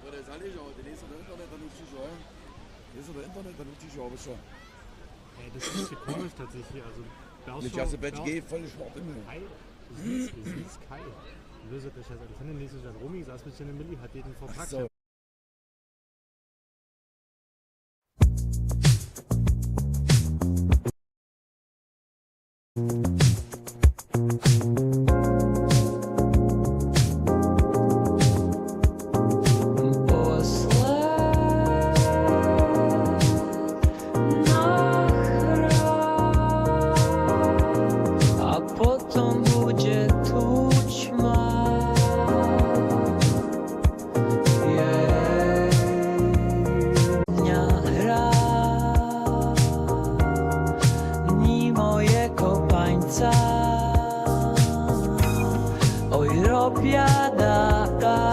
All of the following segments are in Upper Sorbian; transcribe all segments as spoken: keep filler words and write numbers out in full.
Zaležało, ty njejsu do interneta nutřišo, he? Njejsu do interneta nutřišo, abo što? Ey, das ist echt komisch tatsächlich. Also, Nicht, dass du bei G voll Schwachtel. Kai, du siehst, du siehst Kai. Löse dich als Antenne, nächstes Jahr Roaming, saß mit Channel Milli, hat jeden verpackt. Ach so. Posledná hra a potom bude tučma. Poslednja hra, nimo je kopańca, oj, robiada ta,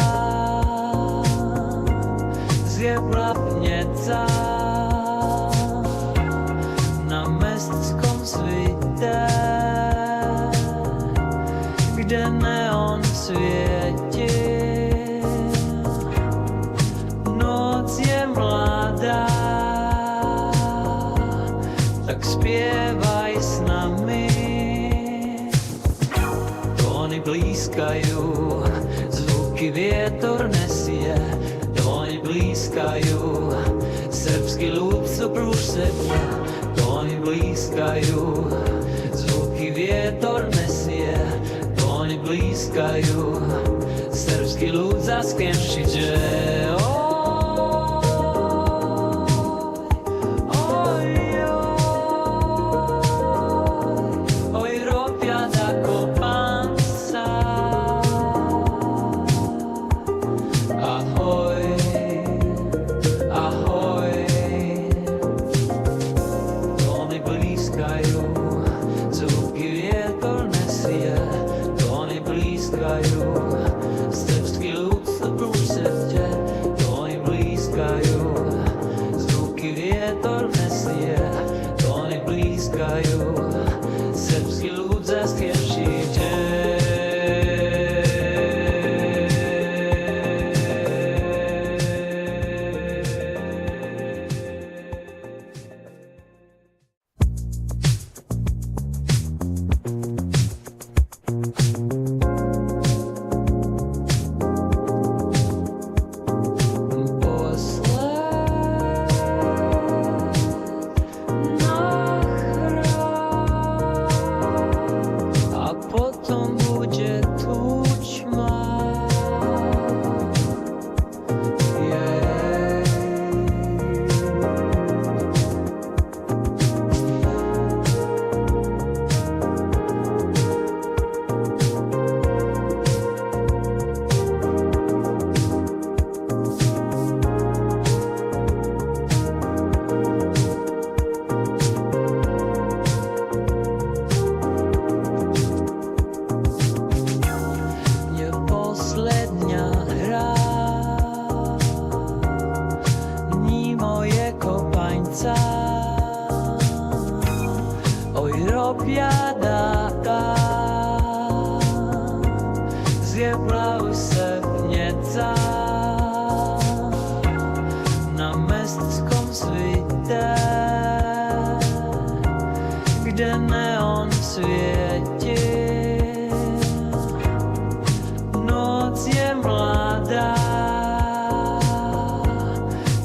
zjebłapnjeca na mjestskom swětě, gdy neon swětě. Noc je młada, tak spěwaj z nami. Tóny bliskaju, zwuki wětor njesje. Tóny bliskaju, serbski lud so pruž sebje. Tóny bliskaju, zwuki wětor njesje. Tóny bliskaju, serbski lud zas kemši dźe. Oj, oj, oj, robiada kopańca. Ahoj, ahoj. Tóny bliskaju, zwuki wětor njesje. Tóny bliskaju, serbski lud so pruž sebje. Tóny bliskaju, zwuki wětor njesje. Tóny bliskaju, serbski lud zas kemši dźe. Poslednja hra a potom bude tučma. Je poslednja hra, nimo je kopańca, oj, robiada ta, zjebłapnjeca na mjestskom swětě, gdy neon swětě. Noc je młada,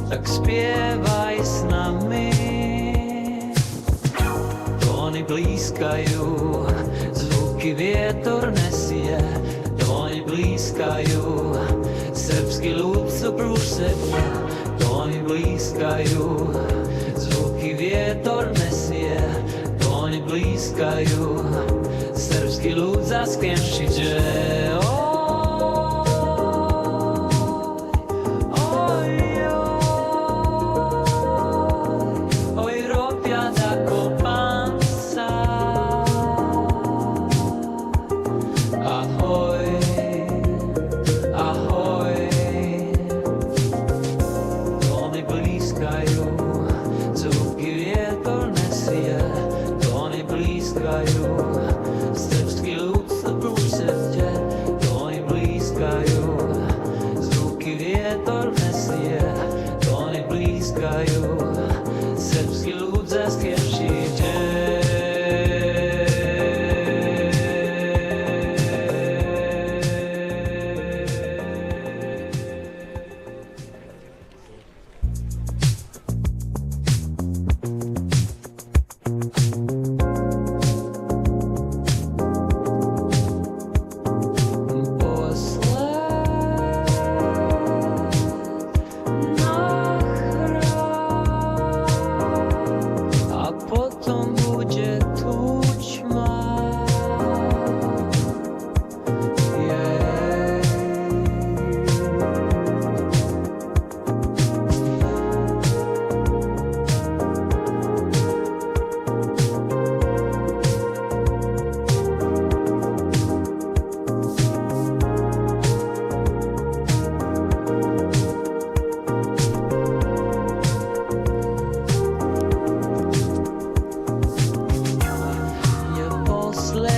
tak spěwaj z nami. Tóny bliskaju, zwuki wětor njesje. Tóny bliskaju, serbski lud so pruž sebje. Tóny bliskaju, zwuki wětor njesje. Tóny bliskaju, serbski lud zas kemši dźe. Oj, oj, oj, oj, robiada kopańca. Ahoj, ahoj. Tóny bliskaju, zwuki wětor njesje. Tóny bliskaju, serbski lud so pruž sebje.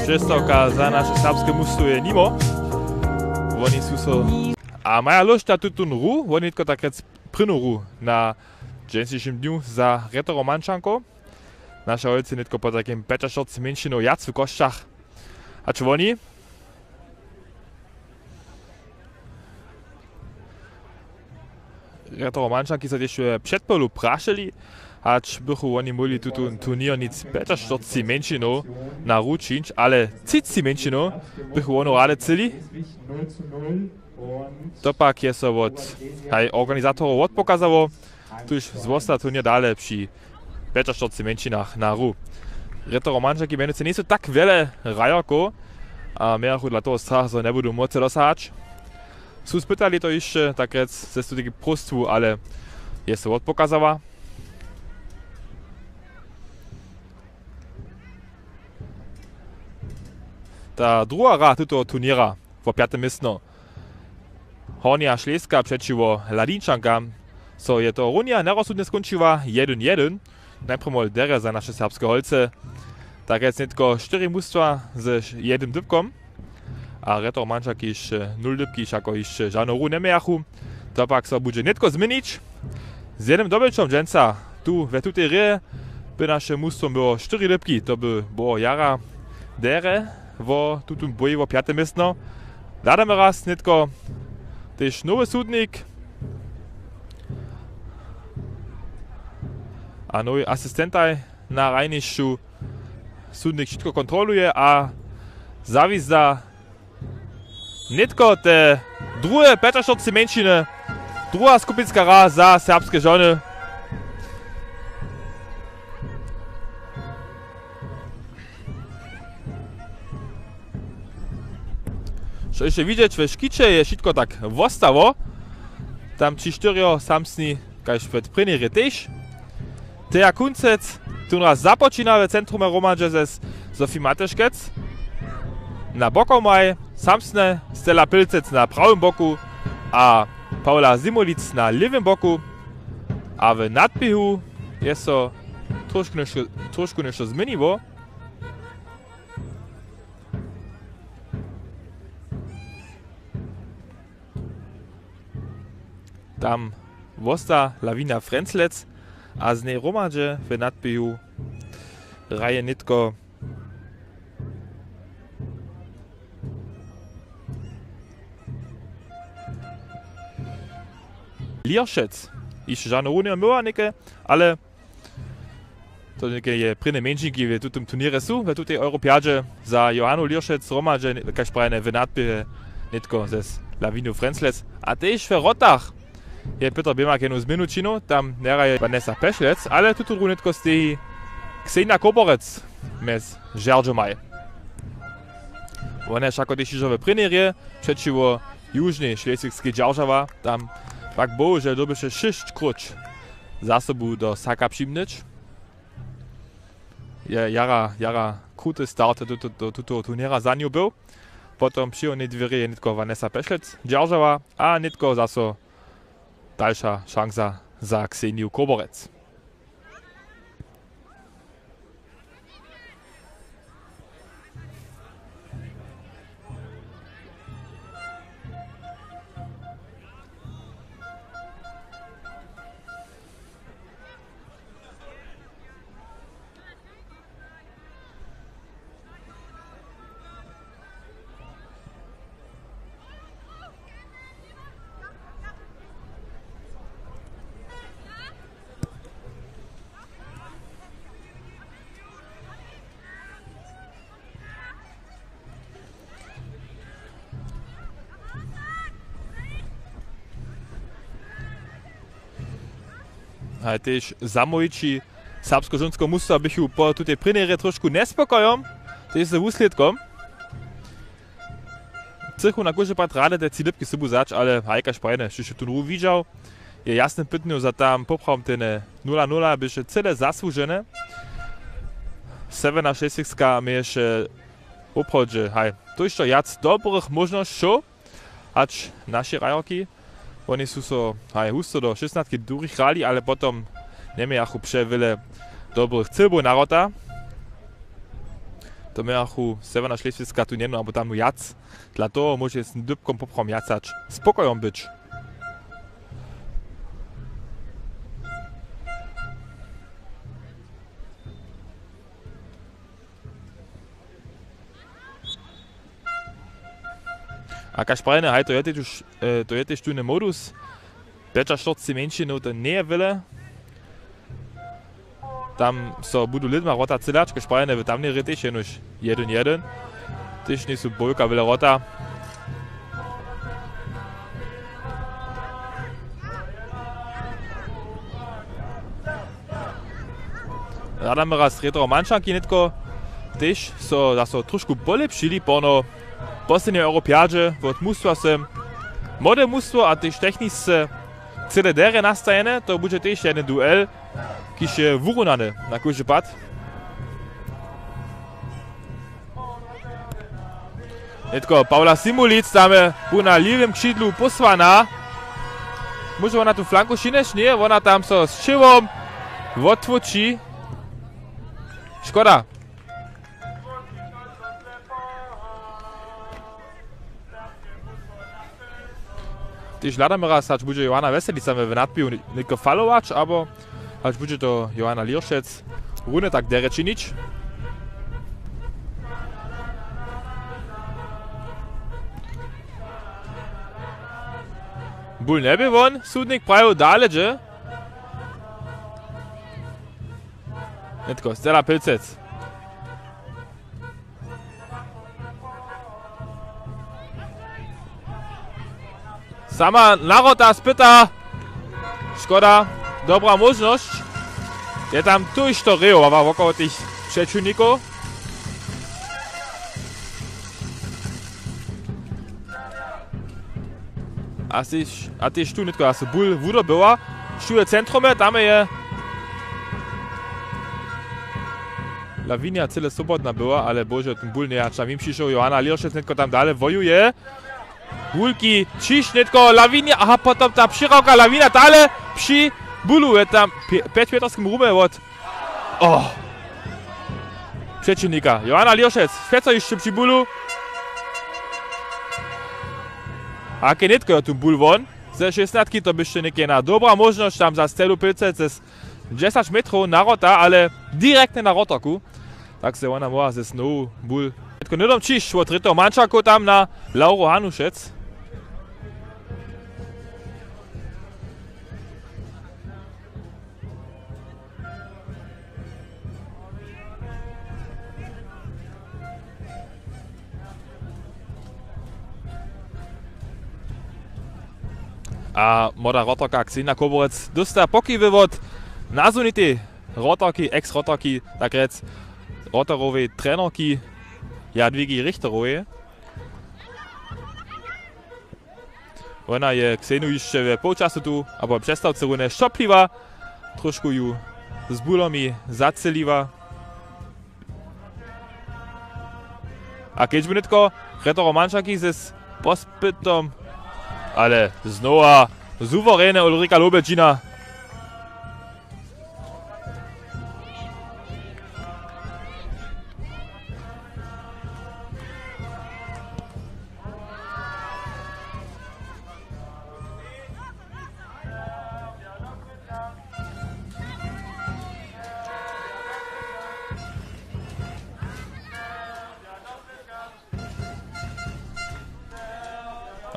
Přestawka za naše serbske mustwo je nimo. Woni su so a maja lóšta tutón ru, woni nětko tak rjec prěnu ru na dźensnišim dnju za Rjetow Romančankow. Naše holcy nětko po takim pjećaštyrcci mjeńšinow wjac w košćach hač woni. Rjetow Romančanki so tež w předpolu prašili, hač bychu woni móhli tutón turněr nic pjećaštyrcci mjeńšinow na ru čińć, ale třicci mjeńšinow bychu wonu rady chcyli. To pak je so wot haj organizatorow wotpokazało, tuž zwosta turněr dale při pjećaštyrcci mjeńšinach na ru. Rjetow Romančanki mjenujcy njejsu tak wjele hrajerkow a mějachu dla toho strach, zo njebudu móhłce dosahać. Su spytali to hišće tak rjec ze studiki próstwu, ale je so wotpokazała. Ta druha hra tutoho turněra wo pjate městno. Hornja Šleska přećiwo Ladinčankam so je to runja njerozsudnje skónčiła jedyn jedyn. Najprjedy derje za naše serbske holcy. Tak rjec nětko štyri mustwa z jednym dypkom. A Rjetow Romančanki hišće nul dypki, wšako hišće žanu ru njemějachu. To pak so budźe nětko změnić. Z jednym dobjelčom dźensa tu we tutej hrě by naše mustwo měło štyri dypki, to by było jara derje wo tutón bój wo pjate městno. Hladamy raz nětko tež nowy sudnik a nowi asistentaj na hrajnišću. Sudnik wšitko kontroluje a zawizda nětko te druhe pjećaštyrcci mjeńšiny, druha skupinska hra za serbske žony. Što hišće widźeć, we škiće je wšitko tak wostało. Tam tři štyrjo samsni kaž před prěnjej hrě tež. Teja Kuncec, tónraz započina w centrumje hromadźe ze Sofie Mateškec. Na bokomaj samsne Stella Pilcec na prawym boku a Paula Simulic na lěwym boku. A w nadběhu je so trošku něšto, trošku něšto změniło. Tam wosta Lawina Frenzlec a z njej hromadźe w nadběhu hraje nětko Lěršec. Hišće žanu runje myła něke, ale to něke je prěnje mjeńšinki w tutym turněrje su, w tutej Europjadźe. Za Johanu Lěršec hromadźe, kaž prajene, w nadběhje nětko ze Lawinu Frenzlec. A tež we wrotach je Pětr Běmak jednu změnu činił, tam njehraje Vanessa Pešlec, ale tutu hru nětko steji Ksenija Koborec mjez Žerdźomaj. Wone wšako tež hižo w prěnjej hrě přećiwo Južnej Šleswigskej dźeržała, tam pak bohužel dyrbješe šěsć króć za sobu do saka přimnyć. Je jara, jara kruty start do, do, do tutoho turněra za nju był. Potom při hornjej dwěri je nětko Vanessa Pešlec dźeržała a nětko zaso dalša šansa za Kseniju Koborec. Ale tež zamołwići serbskeho žonskeho mustwa běchu po tutej prěnjej hrě trošku njespokojom, tež z wuslědkom. Chcychu na kóždy pad rady te tři dypki sobu wzać, ale haj, kaž prajene, štož je tu druhu widźał, je jasne pytanje, za tam poprawom tene nula nula běše cyle zasłužene. Sewerna Šleswigska měješe woprawdźe, haj, to hišće wjac dobrych móžnosćow hač naši hrajerki. Woni su so, haj, husto do šěsnastki durich hrali, ale potom njemějachu přewjele dobrych cyłbow na wrota. To mějachu Sewjerna Šleswjska tu njednu abo tam wjac. Dla toho móže z dypkom poprawom wjacać spokojom być. A kaž prajene, haj, to je tež, e, to je tež tu modus. Pjećaštyrceći mjeńšinow to njeje wjele. Tam so budu lědma wrota třělać, kaž prajene, w tamnej hrě tež jenož jedyn jedyn. Tež njejsu bólka wjele wrota. Hladamy raz rětro mančanki nětko. Tež so zaso trošku polěpšili porno poslednje Europjadźe wot mustwa sem. Młode mustwo a tež technisce cyle derje nastajene, to budźe tež jedyn duel, kiž je wurunany na kóždy pad. Nětko Paula Simulic tam je bu na lěwym křidlu pósłana. Móže wona tu flanku přinjeć? Ně, wona tam so z ćěłom wottłóči. Škoda. Tež hladamy raz, hač budźe Johanna Weselica w nadběhu nětko falować, abo hač budźe to Johanna Lěršec runje tak derje činić. Bul njebě won, sudnik prajił dale dźe. Nětko Stella Pilcec. Sama na wrota spyta. Škoda. Dobra móžnosć. Je tam tuž to rejowało wokoło tych přećiwnikow. A tež, a tež tu nětko, a so bul wudobyła. Šule centrumje, tam je Lawinia cyle swobodna była, ale bože, ten bul njehač tam jim přišoł. Johanna Lěršec nětko tam dale wojuje. Wulki ćiž nětko, Lawinia, aha, potom ta přirawka, Lawinia dale při bulu je tam pje-, pjećmjetrskim rumje wot, o, přećiwnika. Johanna Lěršec, přeco hišće při bulu. A ke nětko je tu bul won ze šestnatki, to běše někajna dobra móžnosć tam za Stelu Pilcec z dźesać metrow na wrota, ale direktnje na wrotarku. Tak se wona móhła ze snowu bul. Nětko hnydom ćiž wot rětho mančakow tam na Lauru Hanušec. A młoda wrotarka Ksenia Koborec dósta pokiwy wot nazwnitej wrotarki, ex-wrotarki, tak rjec, wrotarowej trenerki Jadwigi Richterowej. Wona je Ksenju hišće we połčasu tu, abo přestawce runje šopliła, trošku ju z bulomi zacyliła. A kedźbu nětko, rětoro mančaki z pospytom, ale znowa suwerene Ulrika Lobedźina.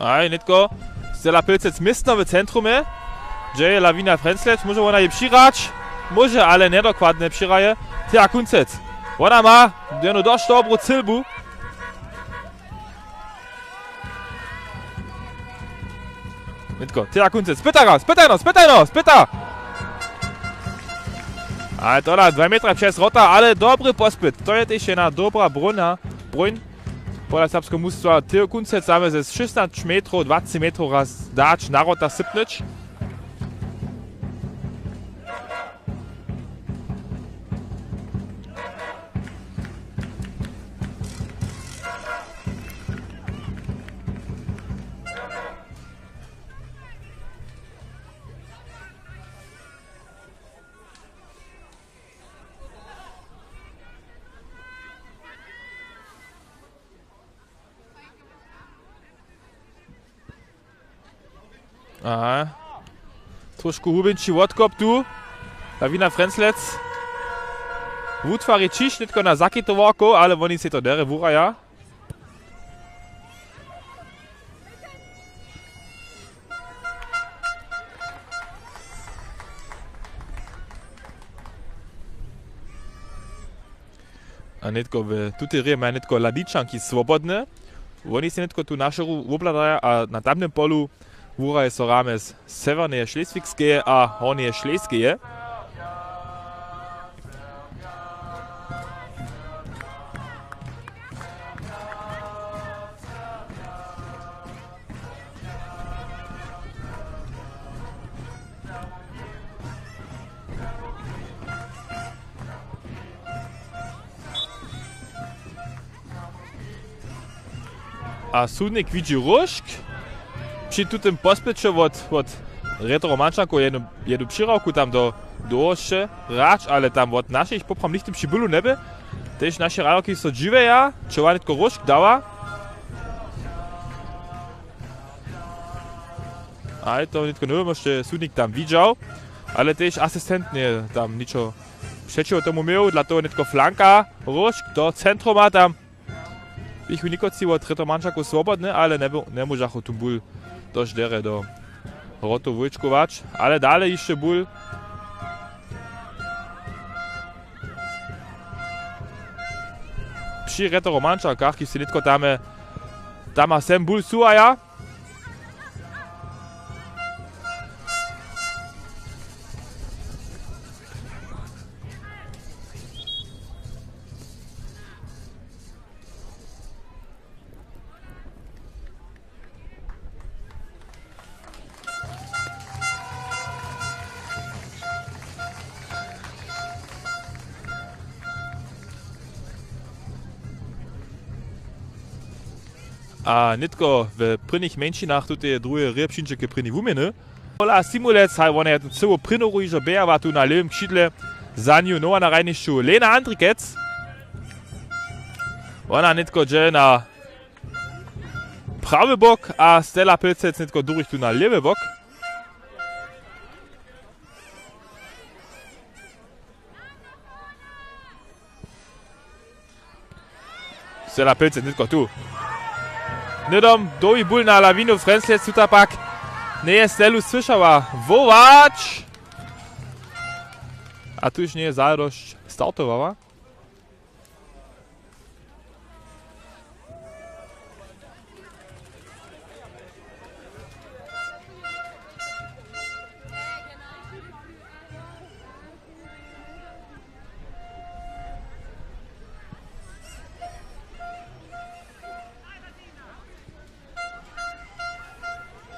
Aj, nětko. Stella Pilcec městno w centrumje. Dźe je Lawinia Frenzlec, móže wona jej přirać? Móže, ale njedokładnje přiraje. Thea Kuncec. Wona ma jednu dosć dobru cylbu. Nětko, Thea Kuncec. Spytaj no, spytaj no, spytaj no, spyta! Ale tola dwa metra přez wrota, ale dobry pospyt. To je tež jedna dobra brona. Broń. Pola serbskeho mustwa Theo Kuncec same ze šěsnaće metrow, dwaceći metrow raz dać na wrota sypnyć. Aha. Trošku hubjeńši wotkop tu. Lawina Frjenslec wutwari ćiž nětko na zakitowarkow, ale woni sej to derje wuraja. A nětko w tutej rěje maja nětko Ladičanki swobodne. Woni sej nětko tu na šoru wobladaja a na tamnym polu wuraje so ramje z Sewjerneje Šleswigskeje a Hornjeje Šleskeje. A sudnik widźi róžk při tutym pospyće wot, wot Retro Mančankow jednu, jednu přirawku tam do, do hosće hrać, ale tam wot našich poprawom nichtó při bólu njeby. Tež naše hrajerki so dźiwjeja, čeho nětko róžk dała. A je to nětko nowé, móžeće sudnik tam widźał, ale tež asistent njeje tam ničo přećiwo tomu měł, dla toho nětko flanka, róžk do centruma tam. Běchu někotři wot Retro Mančankow swobodne, ale njeby-, njemóžachu tu bul dož derje do wrotow wóčkować, ale dale hišće bul. Při Retro Mančankach, kiž sej nětko tam, tam a sem bul suwaja. A nětko w prěnich mjeńšinach tuteje druheje rěje přińdźe k prěni wuměny. Pola Simulec, haj, wona je tu cyłu prěnjoru hižo běhała tu na lěwym křidle. Za nju nowa na hrajnišću Lena Andrikec. Wona nětko dźe na prawy bok a Stella Pilcec nětko durich tu na lěwy bok. Stella Pilcec nětko tu. Hnydom dołhi bul na Lawinu Frjenslec, tuta pak njeje Stellu słyšała wołać. A tuž njeje zadosć startowała.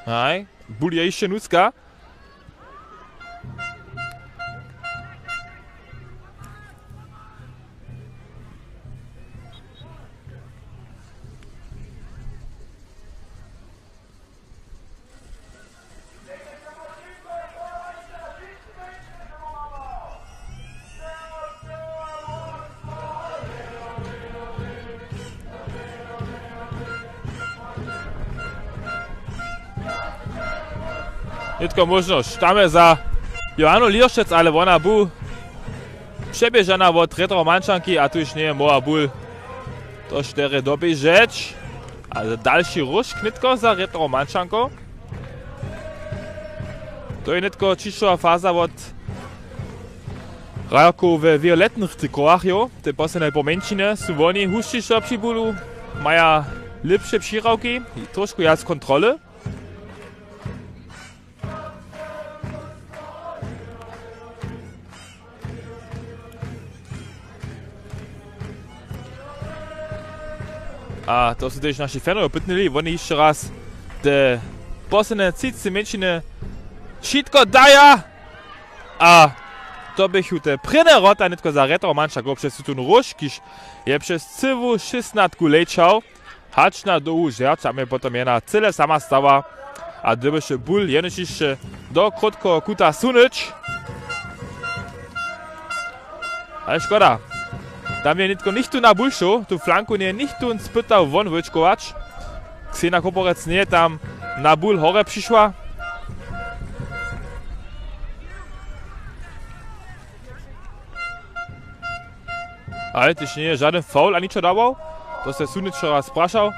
Haj, bul je hišće nutřka. Nětko móžnosć tam je za Johanu Lěršec, ale wona bu přeběžana wot Retro Mančanki a tuž njeje móhła bul to štyri doběžeć. A dalši róžk nětko za Retro Mančanko. To je nětko ćišowa faza wot hrajerkow we violetnych trikotach, jo. Te posledne pomjeńšiny su woni husćišo při bulu, maja lěpše přirawki, trošku wjac kontroly. A to su tež naši fanojo pytnyli, woni hišće raz te posledne třiceći mjeńšiny wšitko daja. A to běchu te prěnje wrota nětko za Retro Mančankow přez tutón róž, kiž je přez cyłu šěstnatku lećał. Hač na dołhu žerć, tam je potom jena cyle sama stała a dyrbješe bul jenož hišće do krótkeho kuta sunyć. Ale škoda. Tam je nětko nichtó na bul šoł, tu flanku njeje nichtó spytał won wóčkować. Ksena Koporec njeje tam na bul horje přišła. Ale tež njeje žadyn foul ani ničo dawał. To se sudnik wčera sprašał.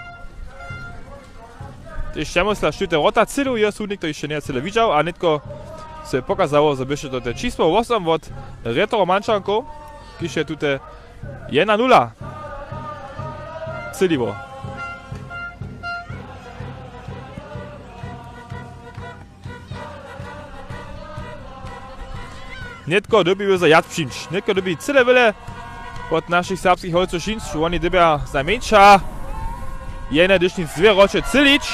Tež přemysla, štóž te wrota cylu, jeho sudnik to hišće njeje cyle widźał, a nětko se pokazało, zo běše to te čisło wosom wot Rjetow Mančankow, kiž je tute jedna nula cyliło. Nětko dyrbi wězo jad přińć. Nětko dyrbi cyle wjele wot našich serbskich holcow přińć. Woni dyrbja znajmjeńša jedne, hdyž nic dwě wroće cylić.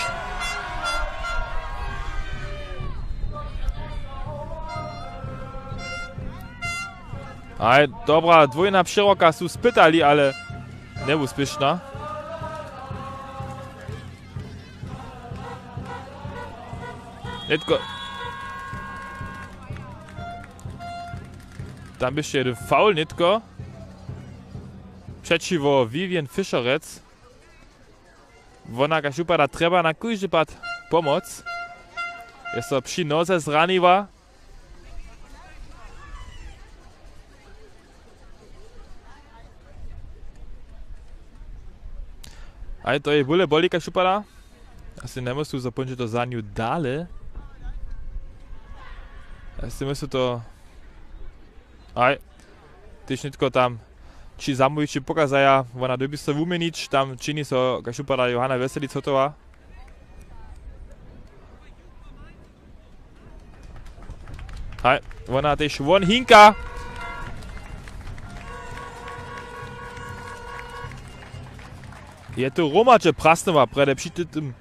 Aj, dobra, dwójna přeroka su spytali, ale njewuspěšna. Nětko. Tam běše jedyn foul, nětko. Přećiwo Vivian Fischerec. Wona, kaž wupada, trjeba na kóždy pad pomoc. Je so při noze zraniła. Ale to jej wule boli, kaž wupada. Asi njemyslu, zo póńdźe to za nju dale. Asi myslu to. Aj. Tež nětko tam ći zamołwići pokazaja, wona dyrbi so wuměnić, tam čini so, kaž wupada, Johana Weselic hotowa. Haj, wona tež won hinka. Je tu hromadźe prasnyła prjedy při tym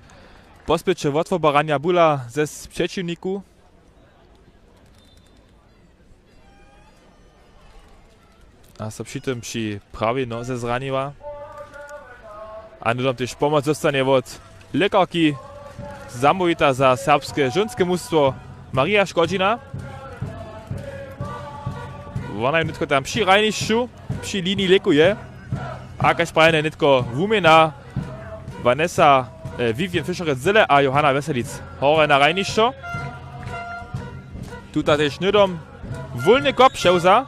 pospěće wotwobaranja bula ze přećiwnikow. A so při tym při prawej noze zraniła. A hnydom tež pomoc dóstanje wot lěkarki, zamołwita za serbske žonske mustwo, Marija Škodźina. Wona je nětko tam při hrajnišću, při liniji lěkow je. A kaž prajenje, nětko wuměna Vanessa, eh, Vivian Fischerec-Zyle a Johanna Weselic horje na hrajnišćo. Tuta tež hnydom wólny kop přewza.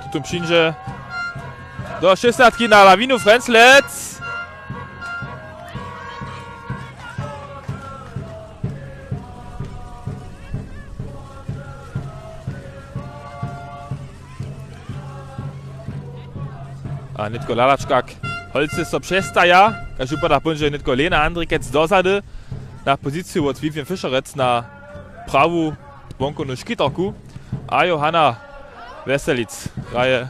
Tutón přińdźe do šěsćdźesatki na Lawinu Frjenslec. A nětko Lalačkak. Holcy so přestaja. Kaž wupada, póńdźe nětko Lena Andrikec dozady na poziciju wot Vivian Fischerec na prawu wonkownu škitarku. A Johanna Weselic hraje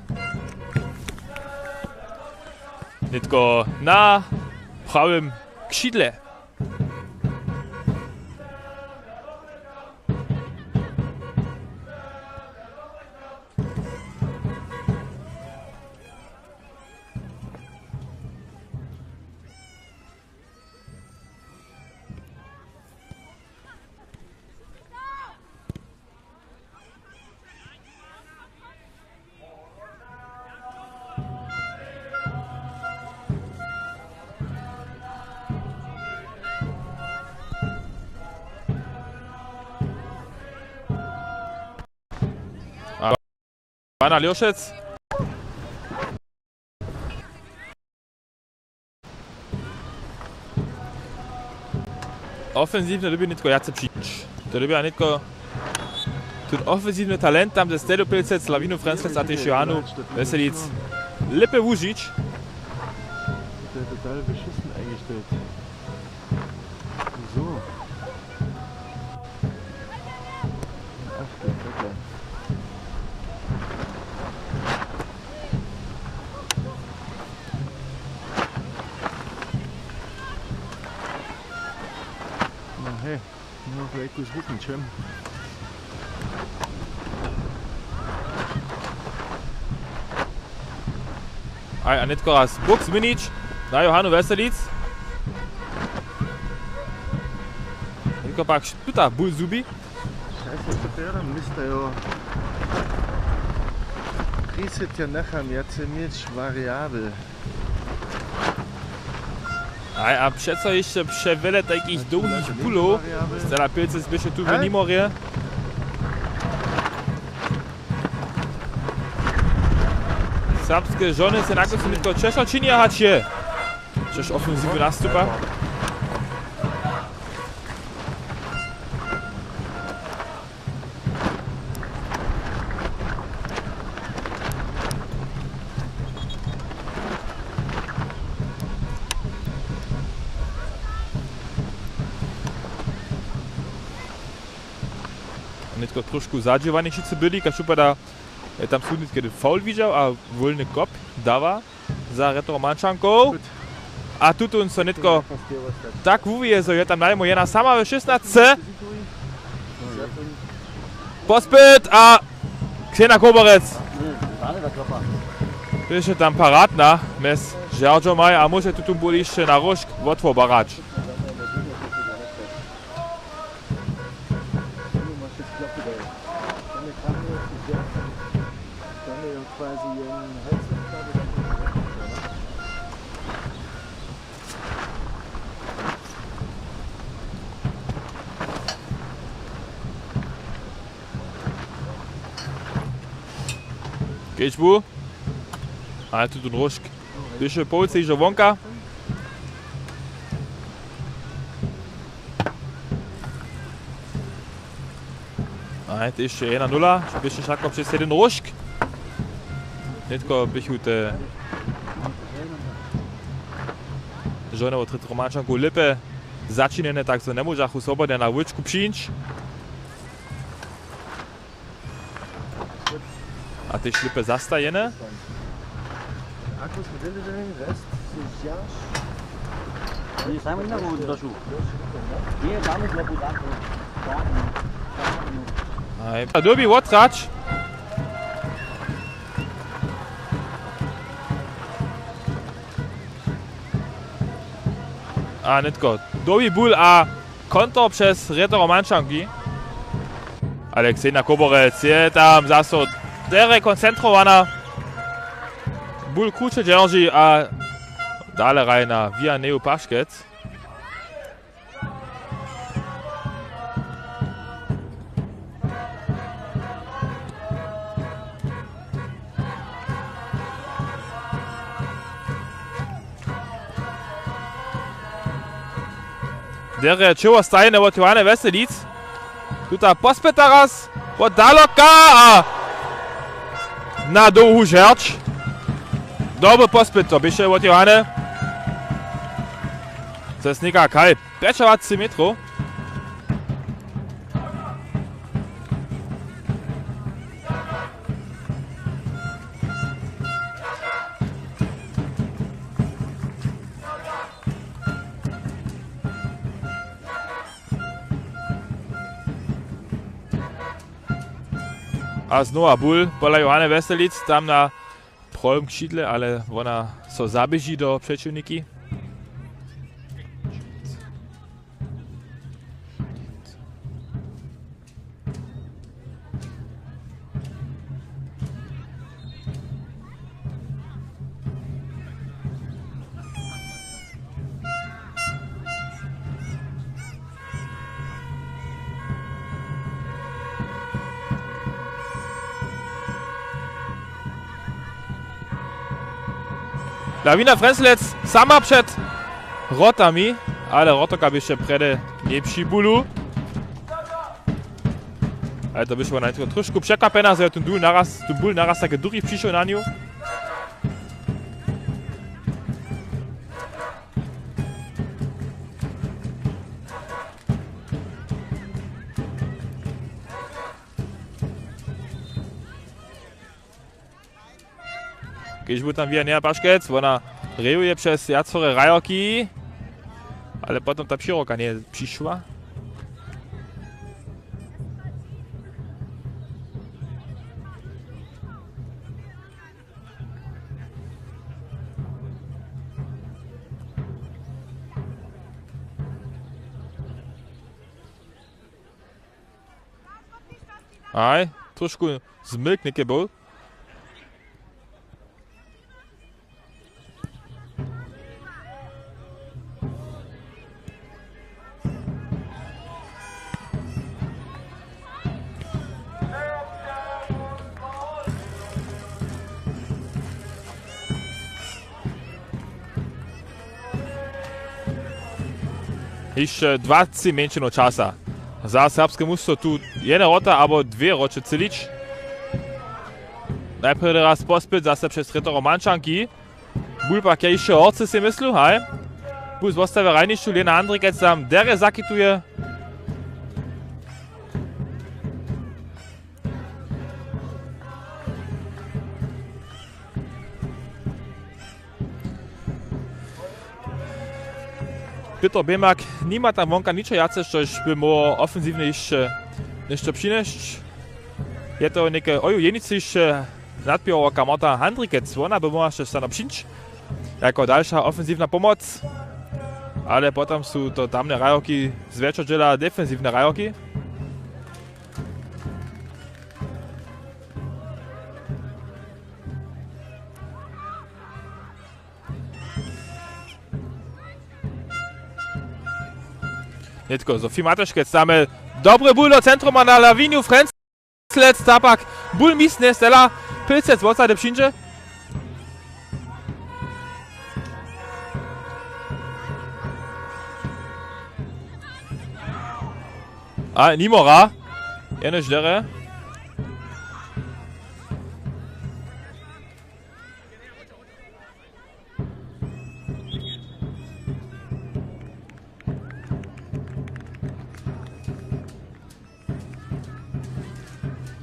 nětko na prawym křidle. Pana Ljošec. Ofensiwnje dyrbi nětko wjace přińć. To dyrbi nětko tón ofensiwny talent tam ze Stejlu Pilcec, Lawinu Frjenslec a tež Johanu Weselic lěpje wužić. To je total beschissen eingestellt. So. Ach du Kacke. No hej, no, vielleicht gut, gut, schön. Aj, a nětko raz bók změnić na Johanu Weselic. Nětko pak tuta ból zhubi. Scheiße, co to je tam, Mister, jo? Preset ja nechám, ja chcem měć variabel. Aj, a přeco hišće přewjele tajkich dołhich pulow. Stejla Pilcec běše tu w nimorje. Serbske žony se na kóncu nětko ćeša, činja, hač je. Ćež ofensiwu nastupa. Nětko trošku zadźěłani wšitcy byli, kaž wupada, je tam sudnik, kedy foul widźał a wólny kop dawa za Retro Mančankow. A tutón so nětko tak wuwije, zo je tam najmó jena sama we šěsnasće. Pospyt a Ksena Koborec. Běše tam paradna mjez žerdźomaj a móže tutón bul hišće na róžk wotwobarać. Kedźbu. Ale tutón róžk běše połce hižo wonka. A tež jedna nula, běše wšako přez jedyn róžk. Nětko běchu te žony wot Retro Mančankow lěpje začinjene, tak zo njemóžachu swobodnje na łóčku přińć. A tež lěpje zastajene. Oni sami na došu. Nie, tam je lepu tak. A dyrbi wotrać. A nětko dołhi bul a konto přez Retro Mančanki. Ale Ksenia Koborec je tam zaso derje koncentrowana. Bul kruće dźerži a dale hraj na Wianeju Paškec. Derje ćěło stajene wot Johany Weselic. Tuta pospyt teraz wot daloka a na dołhu žerć. Dobry pospyt to běše wot Johany. To je něka kaj pjećadwaceći metrow. A znowa bul pola Johany Weselic tam na prawym křidle, ale wona so zaběži do přećiwniki. Lawina Frjenslec sama před wrotami, ale wrotoka běše prjedy njepři bulu. Ale to běše wona nětko trošku překwapjena, zo je tón dul naraz, tón bul naraz tak duchi přišoł na nju. Kedźbu tam Wianeja Paškec, wona rejuje přez wjacore hrajerki, ale potom ta přiroka njeje přišła. Aj, trošku zmylk něke był. Hišće dwacet mjeńšinow časa. Za serbske mustwo tu jedna wrota abo dwě wroće třělić. Najprjedy raz pospyt zase přez rětoro Mančanki. Bul pak je hišće horcy sej myslu, haj. Bul zwostawy hrajnišću, Lena Andrikec tam derje zakituje. Pětr Běmak nima tam wonka ničo wjace, štož by móhło ofensiwnje hišće něšto přinjesć. Je to něke, oju, jenicy hišće nadpěrowarka Marta Handrikec, wona by móhła hišće stano přińć jako dalša ofensiwna pomoc. Ale potom su to tamne hrajorki z wjetšeho dźěla defensiwne hrajorki. Nětko Sofie Mateškec, tam dobry bul do centruma na Lawinju, Frenzlec, ta pak bul místnje stela, Pilcec wosady přińdźe. A nimora, jenož derje.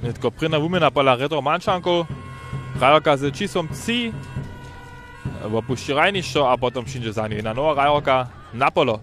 Nětko prěnja wuměna pola rětoro Mančankow. Hrajorka z čisłom tři wopušći hrajnišćo a potom přińdźe za nju jedna nowa hrajorka na polo.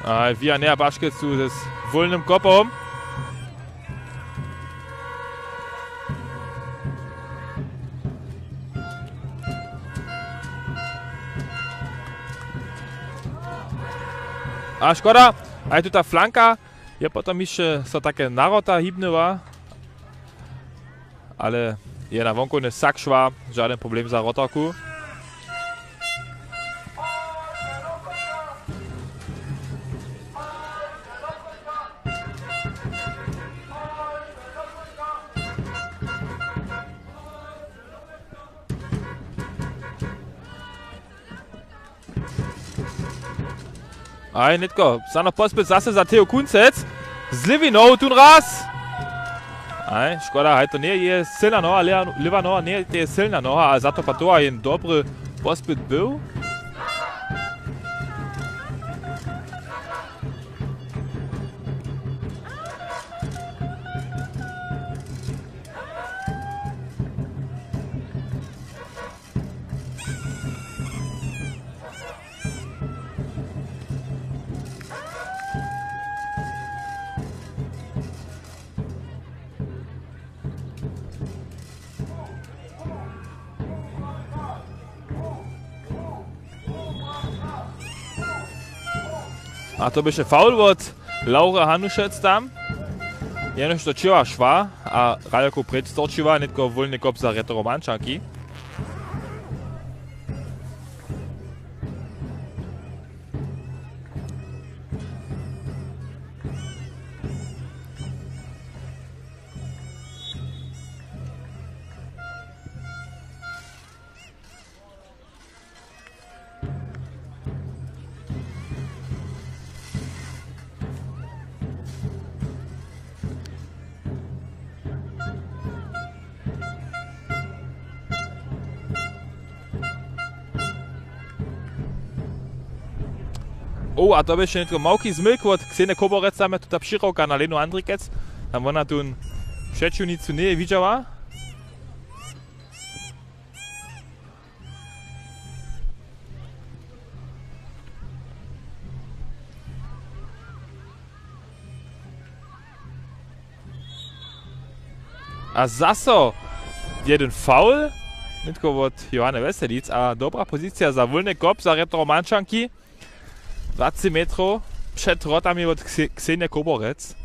A Wia Nea Baškec tu z wólnym kopom. A škoda, a je tu ta flanka, je potom hišće so take narota hibnyła. Ale je na wonkowne wsak šła, žaden problem za wrotarku. A nětko, snano pospyt zase za Theo Kuncec. Z lěwej nohu tón raz. A škoda, haj to njeje sylna noha, lěwa, lěwa noha njeje teje sylna noha, ale za to pak to jen dobry pospyt był. A to běše faul wot Laura Hanušec tam. Jenož do ćěła šła a hrajorku preč storčiła, nětko wólny kop za rětoro Mančanki. O, a to běše nětko małki zmyk wot Ksenije Koborec, tam je tuta přihrowka na Lenu Andrikec. Tam wona tu přećiwnicu njeje widźała. A zaso jeden faul. Nětko wot Johane Weselic a dobra pozicija za wólny kop za rětoro Mančanki. Dwacet metrow před wrotami wot Kse-, Ksenije Koborec.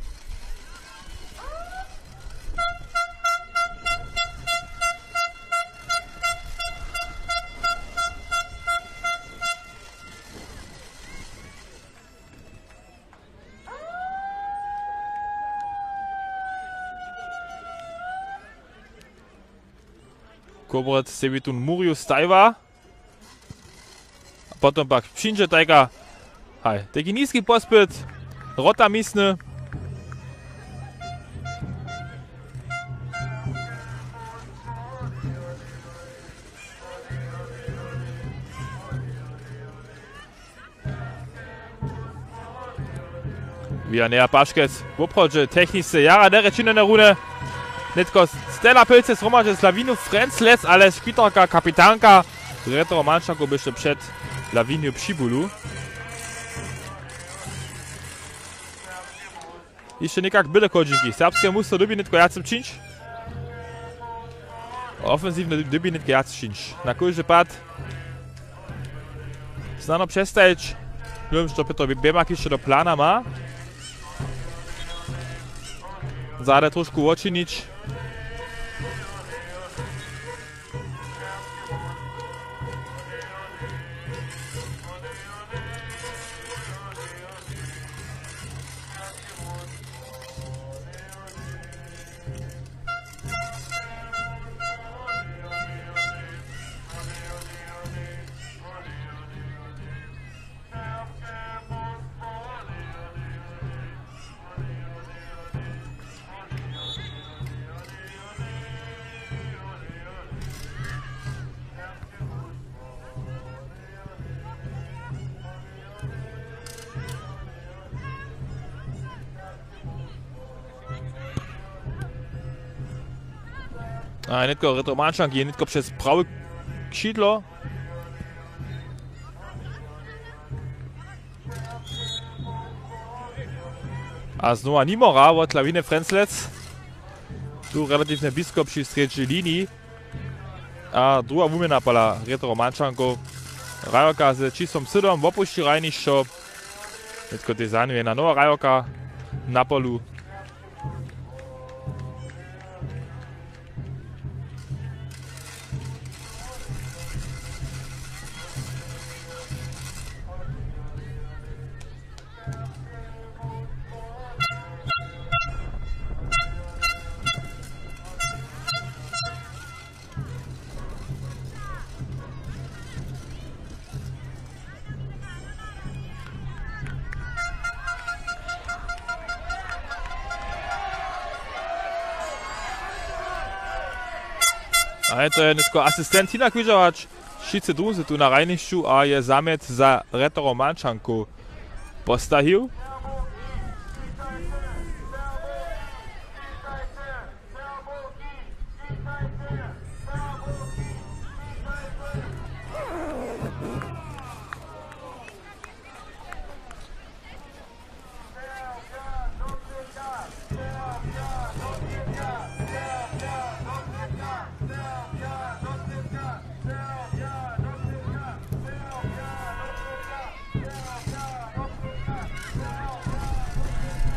Dobret sebi tón murju stajwa. A potom pak přińdźe tajka, haj, tajki niski pospyt, rota misny. Vianeja Paškec, woprawdźe techničce jara derje činjene rune. Nětko Stella Pilce zhromadźe z Lawinu Frenzlec, ale špitarka, kapitanka Retro Mančankow běše před Lawinju při bulu. Hišće někak byle chodźinki. Serbske mužstwo dyrbi nětko wjace přińć. Ofensiwnje dyrbi nětko wjace přińć. Na kóždy pad snano přestajić. Wěm, što Pětr Běmak hišće do plana ma. Zady trošku wočinić. A nětko Retro Mančank je nětko přez prawe křidło. A znowa nimora wot Lawiny Frenzlec. Tu relatiwnje blisko při srjedźnej liniji. A druha wuměna pola Retro Mančankow. Hrajerka ze čisłom sydom wopušći hrajnišćo. Nětko tež zanjeje jedna nowa hrajerka na polu. Ale to je nětko asistent Tina Kwižować. Wšitcy drudźe tu na hrajnišću a je zamět za Retro Mančankow postajił.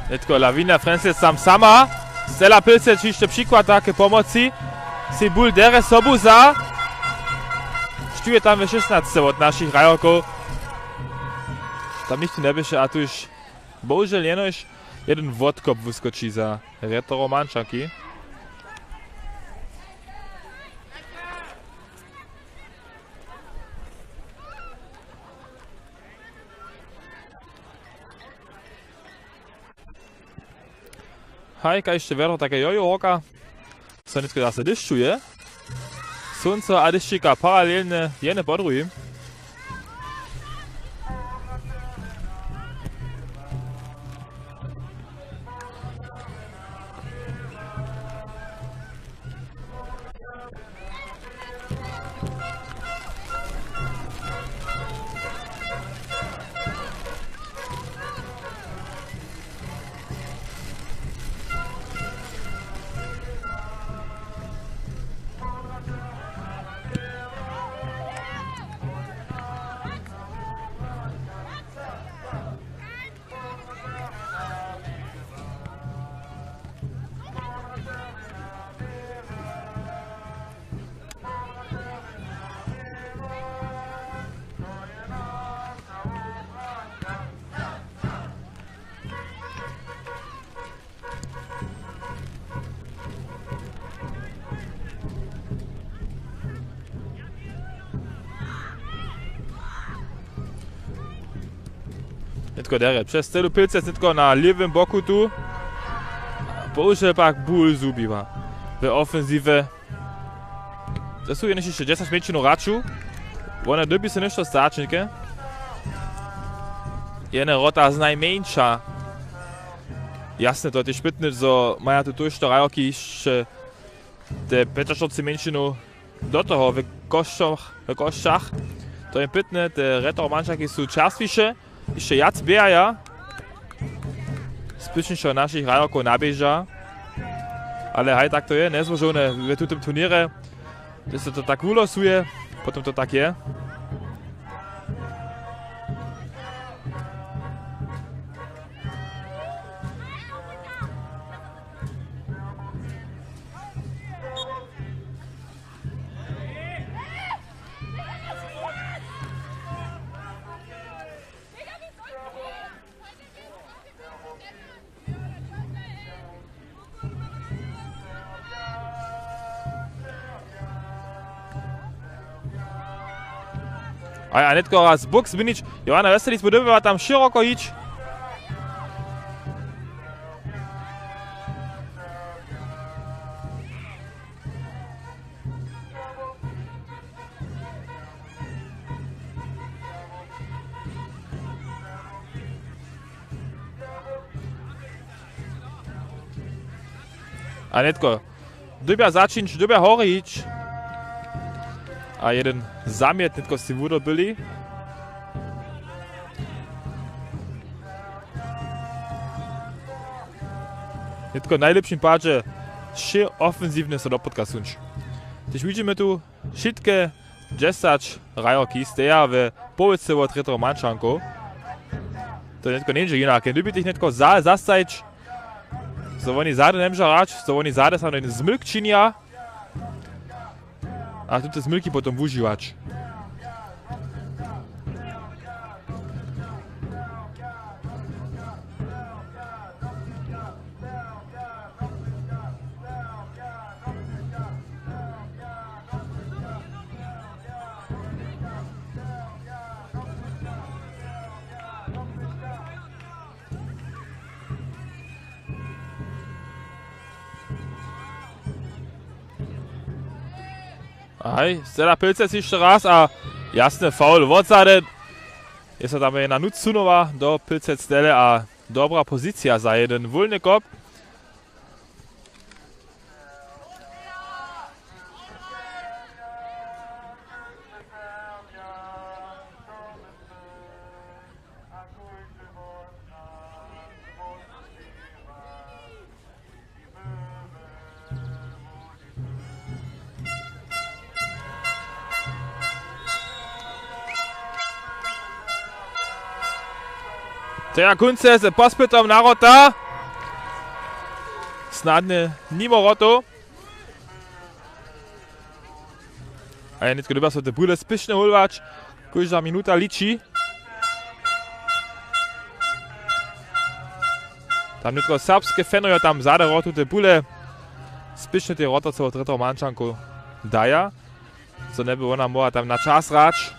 Nětko Lawina Frenzlec tam sama. Stella Pilce hišće přikłada k pomoci. Sej bul derje sobu za. Štuje tam we šěsnasce wot našich hrajerkow. Tam nichtó njeběše a tuž bohužel jenož jeden wotkop wuskoči za Retro Mančanki. Haj, kaž hišće wjedro, tak je jojo hoka. So nětko zase dyšćuje. Slunco a dyšćika paralelnje, jedne po druhim. Nětko derje přez celu Pylcec, nětko na lěwym boku tu. Bohužel pak bul zhubiła we ofensiwje. To su jenož hišće dźesać mjeńšinow hraću. Wone dyrbi so něšto stać, něke. Jene wrota znajmjeńša. Jasne, to je tež pytne, zo maja tu tójšto hrajorki hišće te pjećaštyrceći mjeńšinow do toho w Košćach, w Košćach. To je pytne, te retro mančanki su čerstwiše, hišće wjac běhaja. Spěšnišo našich hrajokow naběža. Ale haj, tak to je, njezłožowne w tutym turněrje, hdyž se to tak wulosuje, potom to tak je. A, a nětko raz bók změnić. Johanna Weselic mu dyrbiła tam šěroko hić. A nětko dyrbja začińć, dyrbja hori hić. A jeden zamjet nětko sej wudobyli. Nětko w najlěpšim padźe wšě ofensiwnje so do potka suńć. Hdyž widźimy tu, wšitke dźesać hrajerki steja we połojce wot retro mančankow. To nětko njeńdźe jinak. Jen dyrbitych nětko za-, zastajić, zo woni zady njemóža hrać, zo woni zady samo jeden zmylk činja. A tute zmylki potom wužiwać. Haj, Stella Pylcec hišće raz a jasny foul wot zady. Je so tam jedna nutř sunowa do Pylcec Stelle a dobra pozicija za jeden wólny kop. Teja Kunce z pospytom na wrota. Snadnje nimo wrotow. A je nětko dyrbja so te bule spěšnje hólować. Kóžda minuta liči. Tam nětko serbske fanojo tam zady wrotow te bule spěšnje te wrotow so wot retro mančankow daja, zo njeby wona móhła tam na čas hrać.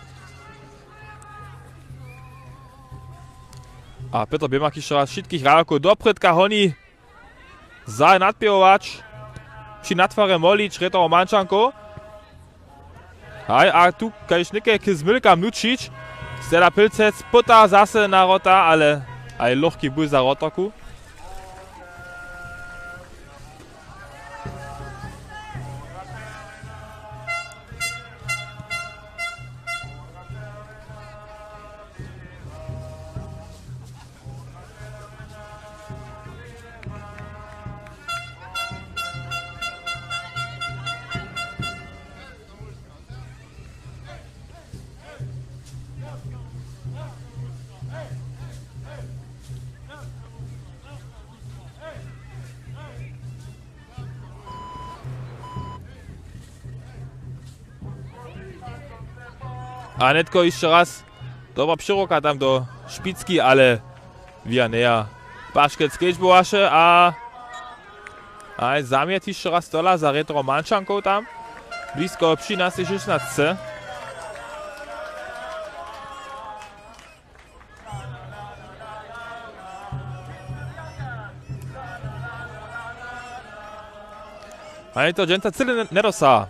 A Pětr Běmak hišće raz wšitkich hrajerkow doprědka honi. Za nadpěwować. Při natwarje molić retro mančankow. Haj, a tu kaž něke k zmylkam nutřić. Stella Pylcec pyta zase na wrota, ale haj, lochki bul za wrotoku. A nětko hišće raz. Dobra přiruka tam do špicki, ale wia njeja. Paškec kedźbowaše a, a zamjet hišće raz tola za retro mančankow tam. Blisko při nastej šěsnasce. Ani to dźensa cyle njedosaha.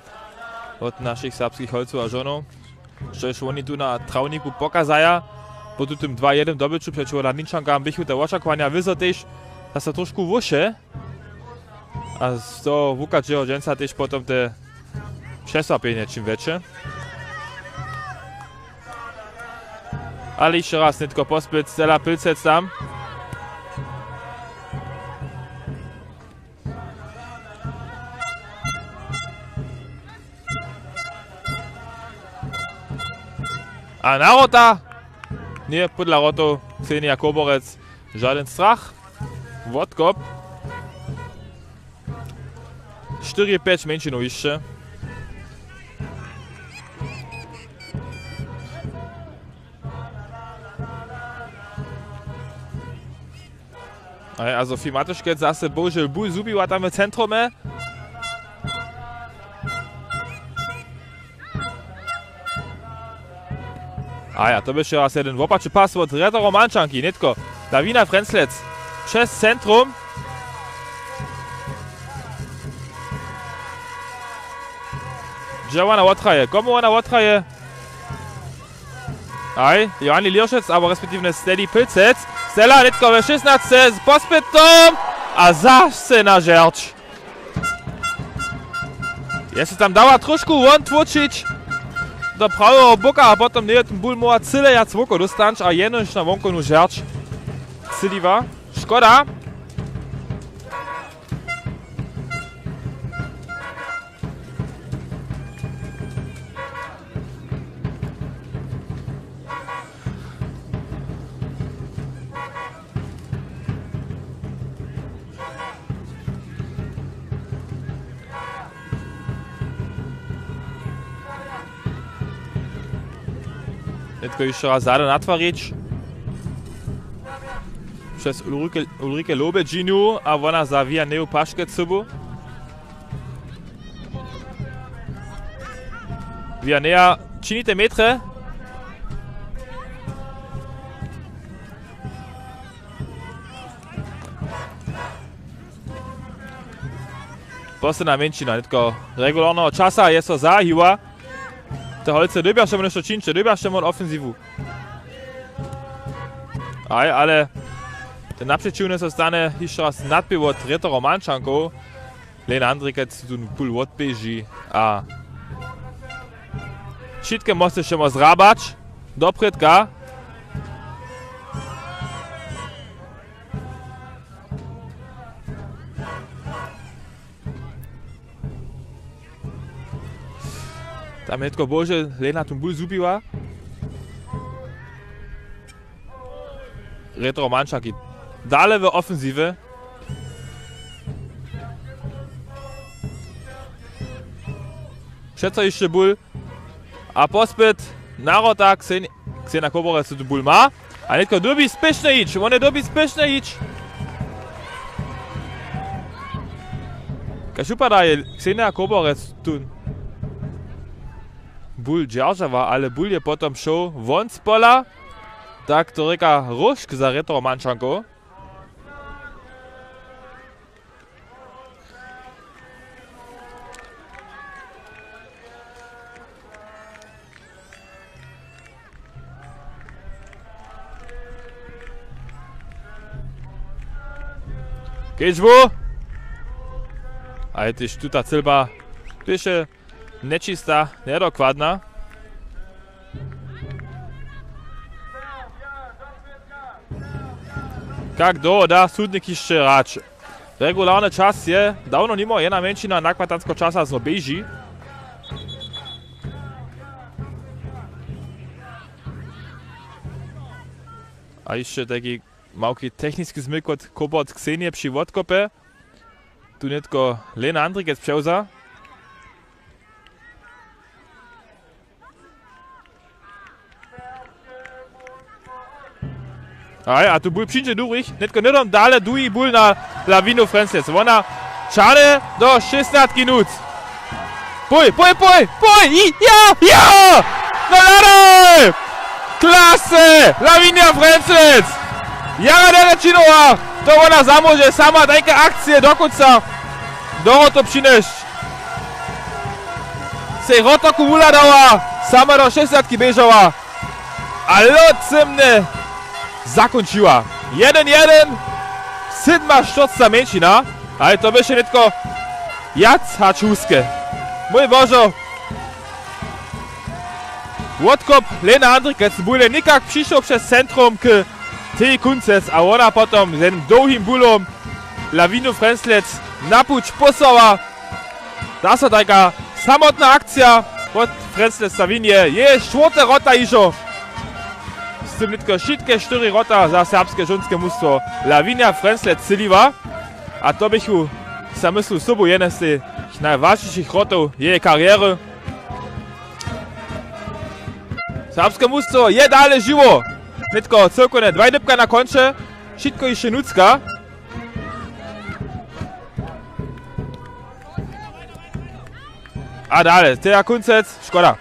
Wot našich serbskich holcow a žonow, štož woni tu na trawniku pokazaja, po tutym dwa jedyn dobyću přećiwo Ladničankam běchu te wočakowanja wyzo tež zase trošku wyše. A z toho wukažeho dźensa tež potom te přesłapjenje čim wjetše. Ale hišće raz nětko pospyt, Stella Pilcec tam. A na wrota! Ně, podla wrotow Ksenija Koborec. Žadyn strach. Wotkop. Štyri pjeć mjeńšinow hišće. Aj, a Sofie Matuškec zase bohužel bul zhubiła tam w centrumje. A ja, to běše raz jedyn wopačny pas wot Rjetow Romančanki, nětko Lawina Frenclec přez centrum. Dźe wona wothraje? Komu wona wothraje? Aj, Johanni Lieršec, abo respektiwnje Steli Pilcec. Stela, nětko we šěsnasće z pospytom a zase na žerč. Je so tam dała trošku won tłóčić do praweho boka a potom njeje ten bul móhła cyle wjac woko dóstać a jenož na wonkownu žerč cyliła. Škoda. Nětko hišće raz zady natwarić. Přez Ulrike, Ulrike Lobedźinu a wona za Vianeju Paškec sobu. Vianeja čini te metre. Posledna mjeńšina nětko regularneho časa je so zahiła. Te holcy dyrbjaše mu něšto čińće, dyrbjaše mu ofensiwu. Aj, ale ten napřećiwny so stanje hišće raz nadpěł wot Rjetow Romančankow. Lena Andrikec tu pul wotběži a wšitke mosty ćemo zhrabać do prědka. Tam je nětko bože Lena tu bul zhubiła. Rjetow Romančanki dale w ofensiwje. Přeco hišće bul. A pospyt na wrota, Ksen-, Ksena Koborec tu bul ma. A nětko dyrbi spěšnje hić, wone dyrbi spěšnje hić. Kaž wupada, je Ksena Koborec tu bul dźeržała, ale bul je potom šoł won z pola. Tak to rěka Róžk za Rjetow Romančankow. Kedźbu! A je tež tuta cylba běše nječista, njedokładna. Kak dołho da sudnik hišće hrać? Regularny čas je dawno nimo, jedna mjeńšina nakładanskeho časa zo běži. A hišće tajki małki techniski zmyk wot Kobort Ksenije při wotkopje. Tu nětko Lena Andrikec přewza. Aj, a tu bul přińdźe durich, nětko hnydom dale, duhi bul na Lawinu Frenclec. Wona čahne do šěsnastki minut. Pój, pój, pój, pój, i, ja, ja! No nadal! Klase! Lawina Frenclec! Jara dale činowa! To wona zamóže sama tajke akcije do kónca do wrotow přinjesć. Sej rotoku wuhladała, sama do šestdźesatki běžała. A lód cymne zakónčiła. Jedyn jedyn, sydmaštyrcca mjeńšina. Ale to běše nětko wjac hač huske. Mój Božo. Wotkop Lena Andrikec bóle někak přišoł přez centrum k Teji Kuncec a wona potom z jednym dołhim bólom Lawinu Frjenslec na puć posłała. Zaso tajka samotna akcija wot Frjenslec Lawinje. Je štwórte wrota hižo. Z tym nětko wšitke štyri wrota za serbske žonske mustwo Lawina Frjenslec cyliła. A to běchu, za myslu sobu, jedne z tych najwažnišich wrotow jeje karjery. Serbske mustwo je dale žiwo. Nětko cyłkowne dwaj dypka na konće. Wšitko hišće nutřka. A dale, Teja Kuncec, škoda.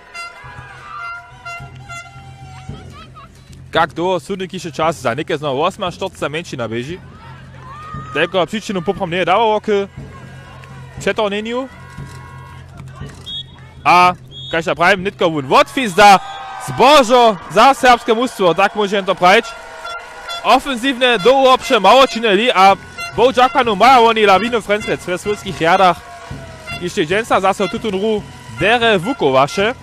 Kak dołho sudny kiše čas za něke znowu wosmaštyrcca mjeńšina běži. Telko přičinu poprawom njeje dawało k přetornjenju. A kaž ja prawim, nětko wón wotfizda. Zbožo za serbske mustwo, tak móže jen to prajić. Ofensiwnje dołho přemało činili a boh dźakowanu maja woni Lawinu Frjenslec we słódskich rjadach. Hišće dźensa zaso tutón ruch derje wukowaše.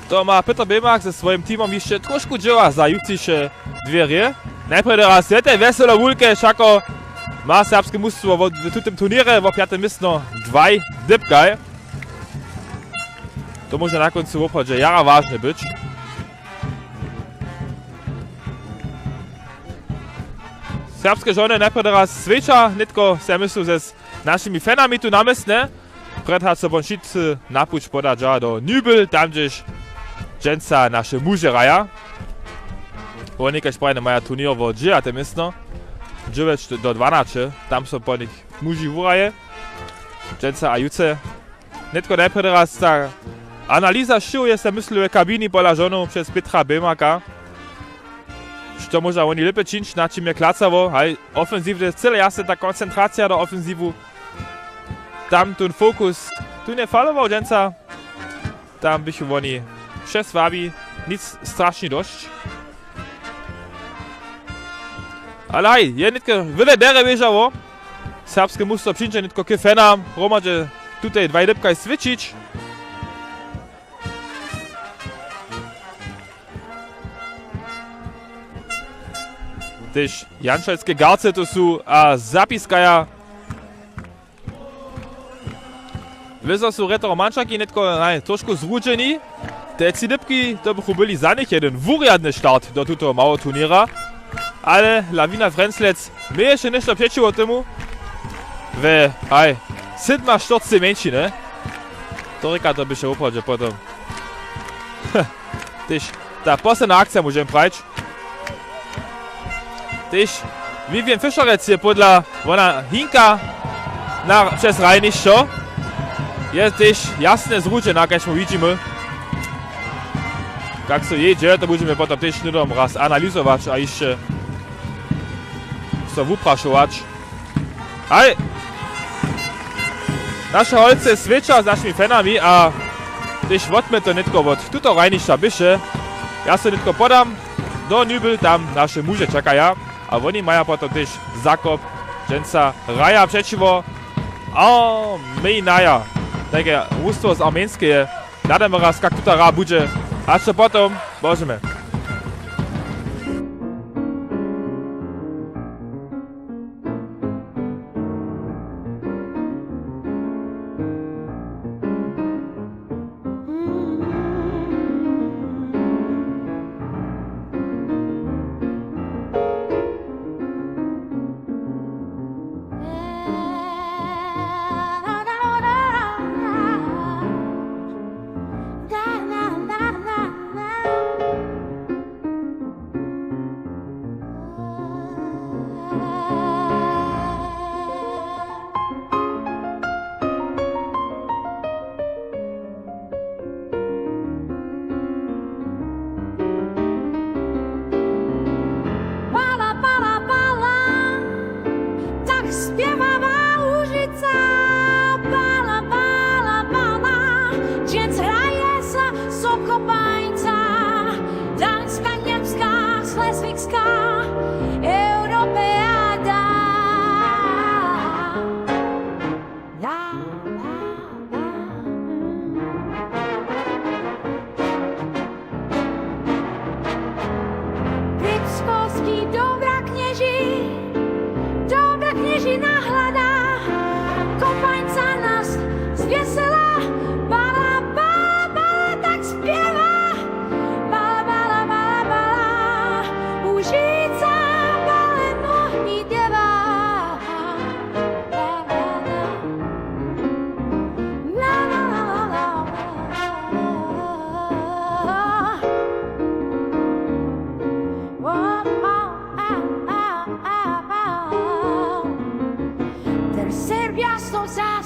To ma Peter Bemak ze swojim teamom hišće tróšku dźěła za jutřiše dwěrje. Najprjedy raz je te wjeselo wulke, wšako ma serbske mustwo wot-, w tutym turněrje wo pjate městno dwaj dypkaj. To móže na kóncu woprawdźe jara wažne być. Serbske žony najprjedy raz swědča nětko, so ja myslu, ze s našimi fanami tu na městnje. Prjed hač so won wšitcy na puć podadźa do Nübel, tam hdźež dźensa naše muže hraja. Woni kaž prajene maja turněr wo dźewjate městno. Dźewjeć do dwanaće, tam so po nich muži wuhraje. Dźensa a jutře. Nětko najprjedy raz ta analiza wšěho je so ja myslu w kabini pola žonow přez Petra Bemaka. Što móža woni lěpje čińć, na čim je klacało, haj, ofensiwnje cyle jasne ta koncentracija do ofensiwu. Tam tón fokus tu nje falował dźensa. Tam běchu woni přesłabi, nic strašni dosć. Ale haj, je nětko wjele derje běžało. Serbske mustwo přińdźe nětko k fanam, hromadźe tutej dwaj dypkaj swědčić. Tež janšalske garce tu su a zapiskaja. Wězo su Retro Mančaki nětko, haj, trošku zrudźeni. Te tři dypki, to bychu byli za nich jedyn wurjadny start do tutoho małego turněra. Ale Lawina Frjenslec měješe něšto přećiwo temu. We, haj, sydmaštyrcce mjeńšiny. To rěka, to běše woprawdźe potom. Tež ta posledna akcija, móžemy prajić. Tež Vivian Fischerec je podla, wona hinka na, přez hrajnišćo. Je tež jasnje zrudźena, kaž my widźimy. Kak so jej dźe, to budźemy potom tež hnydom raz analizować a hišće so wuprašować. Haj! Naše holcy swědča z našimi fanami a tež wotmy to nětko wot tutoho hrajnišća běše. Ja so nětko podam do Nübel, tam naše muže čakaja. A woni maja potom tež zakop, dźensa hraja přećiwo Armenaja. Tajke mustwo z Armenskeje. Hladamy raz, kak tuta hra budźe. Hač to potom, Božemy. Evropska Europeada. La, la, la. Lipskovski dobra knježi, dobra knježi nahlada, kopańca nas zwjesela, bala, bala, bala, tak spěwa. Bala, bala, bala, bala, Łužica, bale, mój dźěła. La, la, la, la, la. Wo, wo, a, a, a, a. Ter Serbja so za